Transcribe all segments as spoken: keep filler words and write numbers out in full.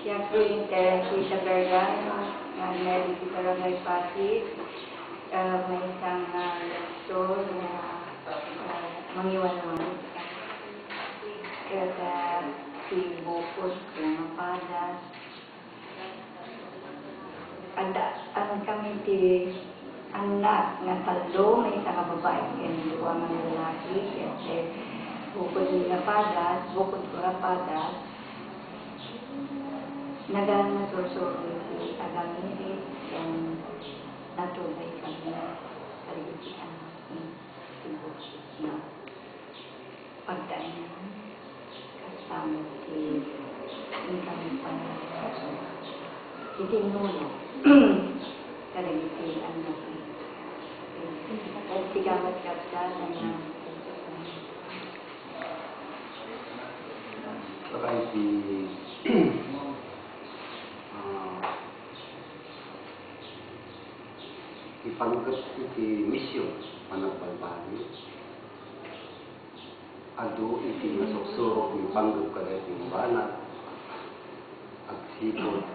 Diak Winter Luisa Bergan, nga agna ditoy Barangay Pasig, ah, maysa nga doktor nga, ah, mangiwalwal. Ket, ah, ti bukod ko nga padas, adda, ano kami ti anak nga tallo, maysa nga babai ken dua nga lalaki, ket, eh, bukod nga padas, bukod ko nga padas, nagan nga sursuro iti agamirit ken natubay kami kadagiti anak ni Tiburcio. Pagtaengan, kasta met ti inkami panagbiag iti nuno kadagiti annakmi. Ket sigamet, kabsat, nga Saka iti, ah, ipanggep iti mision, panagbalbaliw. Adu iti nasuksurok nga ipanggep kadagiti banag, agsipud,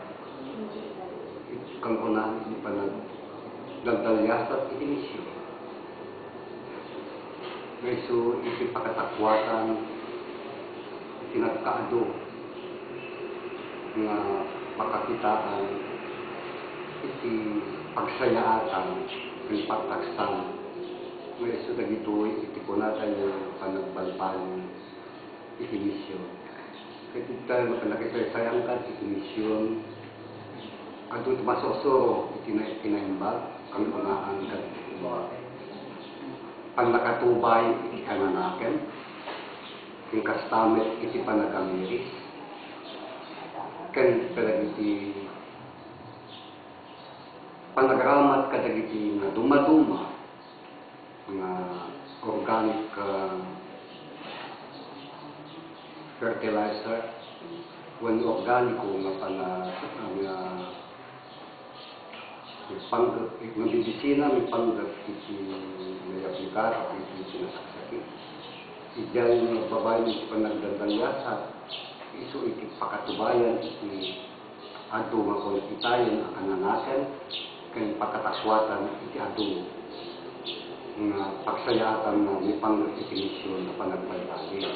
iti kangkunaan iti panagdaldaliasat iti mision. Nga isu iti pakatakuatan iti nagkaadu nga pakakitaan iti pagsayaatan ken pagtaksam. Nga isu dagitoy iti kunatayo panagbalbaliw iti mision. Ket ita, no, nakisaysayan ka iti mision, adu ti masursuro iti na-, kinaimbag, kangkunaan ket pannakatubay iti kananakem, ken kasta met iti panagamirit, ken kadagiti panagaramat kadagiti nadumaduma nga organic, ah, fertilizer wenno organiko nga pana-, nga panggep, nga medisina nga panggep iti naiaplikar iti kinasaksakit. Idiay nga babaen iti panagdaldaliasat, isu iti pakatubayan iti adu nga kunkitaen a kananakem ken pakatakuatan iti adu nga pagsayaatan nga maipanggep iti mision a panagbalbaliw.